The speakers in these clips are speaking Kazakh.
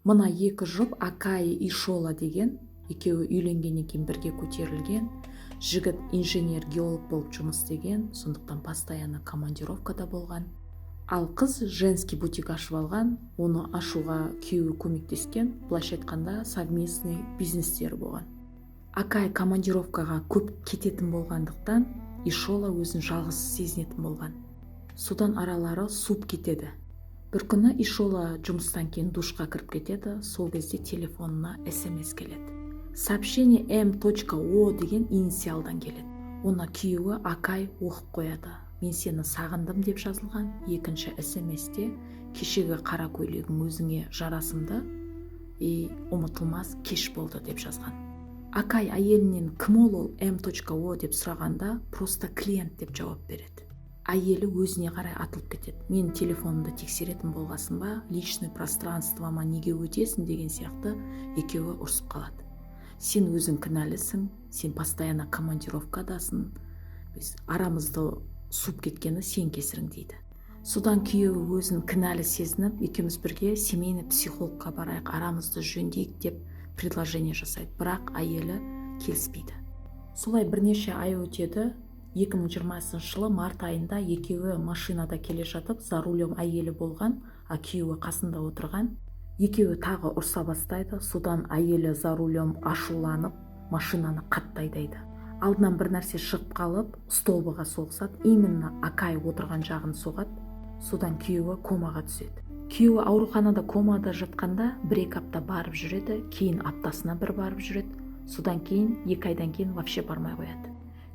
Мына екі жұп, Акай и Шола деген, екеуі үйленгеннен кейін бірге көтерілген. Жігіт инженер геолог болып жұмыс істеген, сондықтан постоянно командировкада болған. Ал қыз женский бутик ашып алған, оны ашуға күйеуі көмектескен, былайша айтқанда, совместный бизнестері болған. Акай командировкаға көп кететін болғандықтан, Ишола өзін жалғыз сезінетін болған. Содан аралары суып кетеді. Бір күні Ишола жұмыстан кейін душқа кіріп кетеді. Сол кезде телефонына СМС келеді. Сообщение М о деген инициалдан келеді. Оны күйеуі Акай оқып қояды. «Мен сені сағындым» деп жазылған. Екінші СМСте «Кешегі қара көйлегің өзіңе жарасымды и ұмытылмас кеш болды» деп жазған. Акай әйелінен «Кім ол М о?» деп сұрағанда, «Просто клиент» деп жауап береді. Әйелі өзіне қарай атылып кетеді. «Мен телефонымды тексеретін болғасын ба? Личный пространствома неге өтесің?» деген сияқты екеуі ұрысып қалады. «Сен өзің кінәлісің, сен постоянно командировкадасың, біз арамызды суып кеткені сен кесірің», — дейді. Содан күйеуі өзін кінәлі сезініп, «Екеуміз бірге семейный психологқа барайық, арамызды жөндейік» деп предложение жасайды. Бірақ әйелі келіспейді. Солай бірнеше ай өтеді. 2020 жылы март айында екеуі машинада келе жатып, за рулем әйелі болған, а күйеуі қасында отырған, екеуі тағы ұрса бастайды. Содан әйелі за рулем ашуланып, машинаны қатты айдайды. Алдынан бір нәрсе шығып қалып, столбыға соғысады. Именно Акай отырған жағын соғады. Содан күйеуі комаға түседі. Күйеуі ауруханада комада жатқанда 1-2 апта барып жүреді, кейін аптасына бір барып жүреді, содан кейін 2 айдан кейін вообще бармай қояды.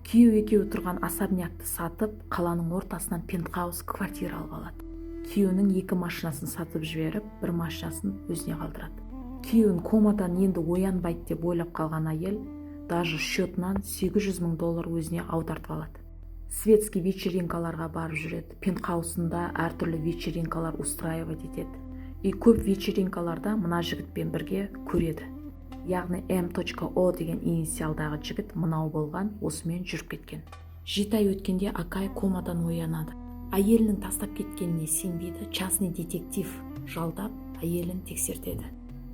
Күйеуі екеуі тұрған особнякты сатып, қаланың ортасынан пентхаус квартира алып алады. Күйеуінің екі машинасын сатып жіберіп, бір машинасын өзіне қалдырады. Күйеуін комадан енді оянбайды деп ойлап қалған әйел даже счетынан 800 мың доллар өзіне аудартып алады. Светский вечеринкаларға барып жүреді, пентхаусында әртүрлі вечеринкалар устраивать етеді. И көп вечеринкаларда мына жігітпен бірге көреді, яғни М о деген инициалдағы жігіт мынау болған, осымен жүріп кеткен. 7 ай өткенде Акай комадан оянады. Әйелінің тастап кеткеніне сенбейді. Частный детектив жалдап, әйелін тексертеді.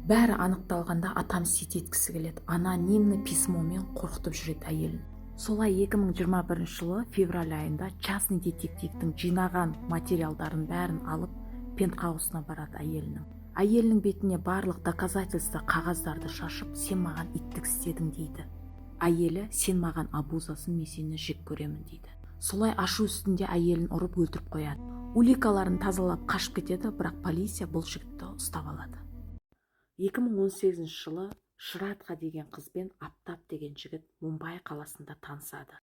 Бәрі анықталғанда, отомстить еткісі келеді. Анонимный письмомен қорқытып жүреді әйелін. Солай 2021 жылы февраль айында частный детективтің жинаған материалдарын бәрін алып, пентхаусына барады әйелінің. Әйелінің бетіне барлық доказательство, қағаздарды шашып, «Сен маған иттік істедің» дейді. Әйелі «Сен маған обузасың, мен сені жек көремін» дейді. Солай ашу үстінде әйелін ұрып өлтіріп қояды. Уликаларын тазалап, қашып кетеді, бірақ полиция бұл жігітті ұстап алады. 2018 жылы Шрадха деген қызбен Аптап деген жігіт Мумбай қаласында танысады.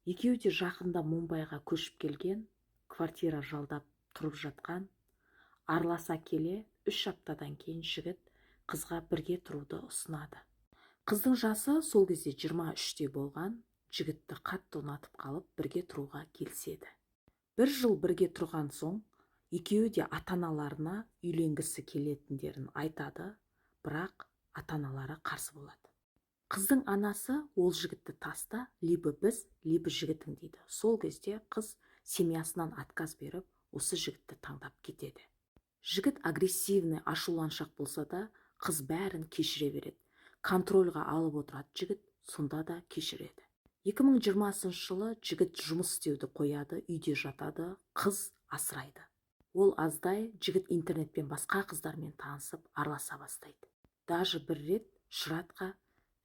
Екеуі де жақында Мумбайға көшіп келген, квартира жалдап тұрып жатқан. Араласа келе, 3 аптадан кейін жігіт қызға бірге тұруды ұсынады. Қыздың жасы сол кезде 23-те болған. Жігітті қатты ұнатып қалып, бірге тұруға келіседі. Бір жыл бірге тұрған соң, екеуі де ата-аналарына үйленгісі келетіндерін айтады, бірақ ата-аналары қарсы болады. Қыздың анасы «Ол жігітті таста, либо біз, либо жігітің» дейді. Сол кезде қыз семьясынан отказ беріп, осы жігітті таңдап кетеді. Жігіт агрессивный, ашуланшақ болса да, қыз бәрін кешіре береді. Контрольға алып отырады жігіт, сонда да кешіреді. 2020 жылы жігіт жұмыс істеуді қояды, үйде жатады, қыз асырайды. Ол аздай, жігіт интернетпен басқа қыздармен танысып, араласа бастайды. Даже бір рет Шрадха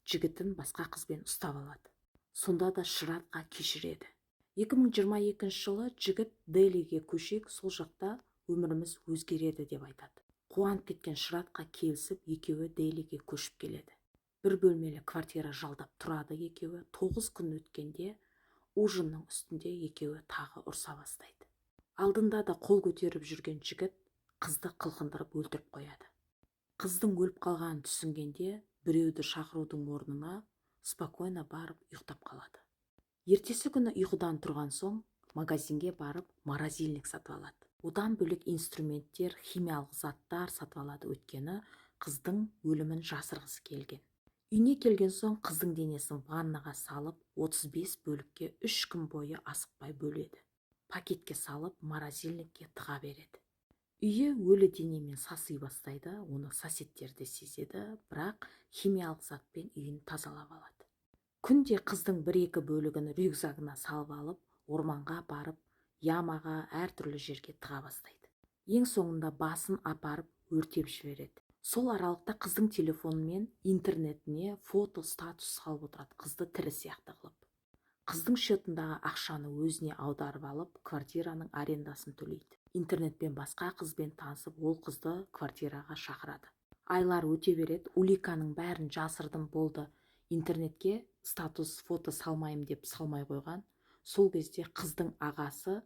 жігітін басқа қызбен ұстап алады. Сонда да Шрадха кешіреді. 2022 жылы жігіт «Делиге көшейік, сол жақта өміріміз өзгереді» деп айтады. Қуанып кеткен Шрадха келісіп, екеуі Делиге көшіп келеді. Бір бөлмелі квартира жалдап тұрады екеуі. 9 күн өткенде, ужиннің үстінде екеуі тағы ұрса бастайды. Алдында да қол көтеріп жүрген жігіт қызды қылқындырып өлтіріп қояды. Қыздың өліп қалғанын түсінгенде, біреуді шақырудың орнына спокойно барып ұйықтап қалады. Ертесі күні ұйқыдан тұрған соң, магазинге барып, морозильник сатып алады. Одан бөлек инструменттер, химиялық заттар сатып алады, өйткені қыздың өлімін жасырғысы келген. Үйіне келген соң, қыздың денесін ваннаға салып, 35 бөлікке 3 күн бойы асықпай бөледі. Пакетке салып, морозильникке тыға береді. Үйі өлі денемен саси бастайды, оны соседтер де сезеді, бірақ химиялық затпен үйін тазалап алады. Күнде қыздың бір-екі бөлігін рюкзагына салып алып, орманға барып, ямаға, әртүрлі жерге тыға бастайды. Ең соңында басын апарып өртеп жібереді. Сол аралықта қыздың телефонымен интернетіне фото, статус салып отырады, қызды тірі сияқты қылып. Қыздың счетындағы ақшаны өзіне аударып алып, квартираның арендасын төлейді. Интернетпен басқа қызбен танысып, ол қызды квартираға шақырады. Айлар өте береді. Уликаның бәрін жасырдым, болды, интернетке статус, фото салмаймын деп салмай қойған. Сол кезде қыздың ағасы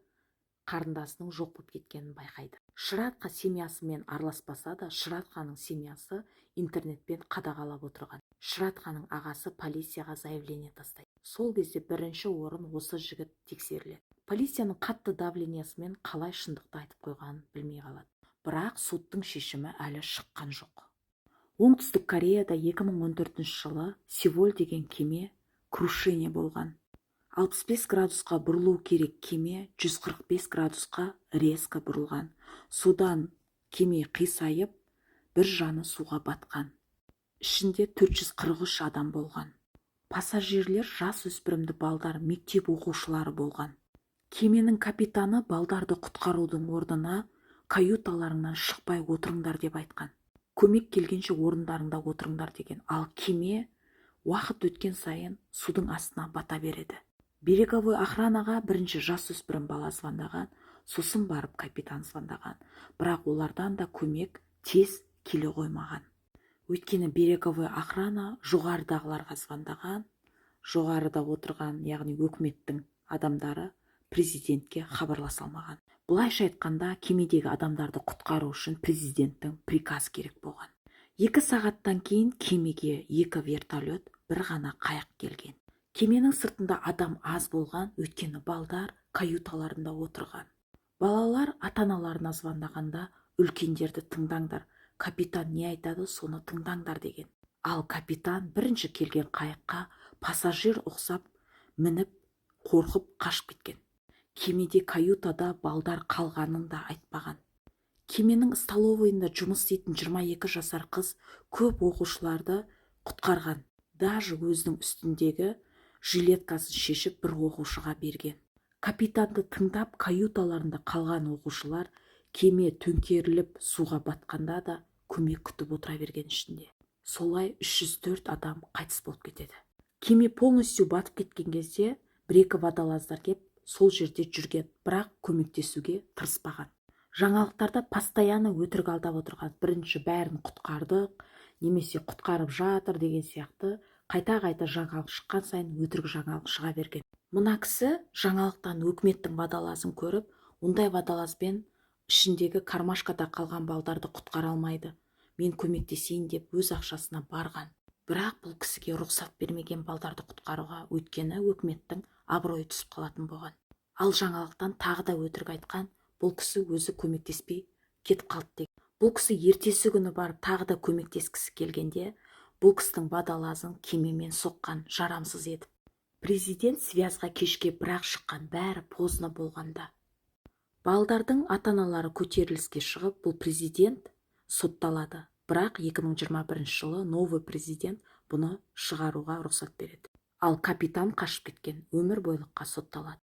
қарындасының жоқ болып кеткенін байқайды. Шыратқа семьясымен араласпаса да, Шыратқаның семьясы интернетпен қадағалап отырған. Шыратқаның ағасы полицияға заявление тастайды. Сол кезде бірінші орын осы жігіт тексеріледі. Полицияның қатты давлениесімен қалай шындықты айтып қойғанын білмей қалады, бірақ соттың шешімі әлі шыққан жоқ. Оңтүстік Кореяда 2014 жылы Севоль деген кеме крушение болған. 65 градусқа бұрылу керек кеме 145 градусқа резко бұрылған. Содан кеме қисайып, бір жаны суға батқан. Ішінде 443 адам болған. Пассажирлер жас өспірімді балдар, мектеп оқушылары болған. Кеменің капитаны балдарды құтқарудың орнына каюталарыңнан шықпай отырыңдар деп айтқан, көмек келгенше орындарыңда отырыңдар деген. Ал кеме уақыт өткен сайын судың астына бата береді. Береговой охранаға бірінші жасөспірім бала звондаған, сосын барып капитан звондаған. Бірақ олардан да көмек тез келе қоймаған, өйткені береговой охрана жоғарыдағыларға звондаған. Жоғарыда отырған, яғни өкіметтің адамдары президентке хабарласа алмаған. Былайша айтқанда, кемедегі адамдарды құтқару үшін президенттің приказ керек болған. 2 сағаттан кейін кемеге екі вертолет, бір ғана қайық келген. Кеменің сыртында адам аз болған, өйткені балдар каюталарында отырған. Балалар ата-аналарына звондағанда: «Үлкендерді тыңдаңдар, капитан не айтады, соны тыңдаңдар», – деген. Ал капитан бірінші келген қайыққа пассажир ұқсап мініп, қорқып қашып кеткен. Кемеде каютада балдар қалғанын да айтпаған. Кеменің столовойында жұмыс істейтін 22 жасар қыз көп оқушыларды құтқарған. Даже өзінің үстіндегі жилеткасын шешіп, бір оқушыға берген. Капитанды тыңдап, каюталарында қалған оқушылар кеме төңкеріліп суға батқанда да көмек күтіп отыра берген ішінде. Солай 304 адам қайтыс болып кетеді. Кеме полностью батып кеткен кезде бір екі водолаздар кеп, сол жерде жүрген, бірақ көмектесуге тырыспаған. Жаңалықтарда постоянно өтірік алдап отырған. Бірінші бәрін құтқардық немесе құтқарып жатыр деген сияқты қайта-қайта жаңалық шыққан сайын өтірік жаңалық шыға берген. Мына кісі жаңалықтан өкіметтің водолазын көріп, ондай водолазбен ішіндегі кармашкада қалған балдарды құтқара алмайды, мен көмектесейін деп өз ақшасына барған. Бірақ бұл кісіге рұқсат бермеген балдарды құтқаруға, өйткені өкіметтің абыройы түсіп қалатын болған. Ал жаңалықтан тағы да өтірік айтқан, бұл кісі өзі көмектеспей кетіп қалды деген. Бұл кісі ертесі күні барып тағы да көмектескісі келгенде, бұл кісінің водолазын кемемен соққан, жарамсыз етіп. Президент связьға кешке бірақ шыққан, бәрі поздно болғанда. Балдардың ата-аналары көтеріліске шығып, бұл президент сотталады. Бірақ 2021 жылы новый президент бұны шығаруға рұқсат береді. Ал капитан қашып кеткен, өмір бойлыққа сотталады.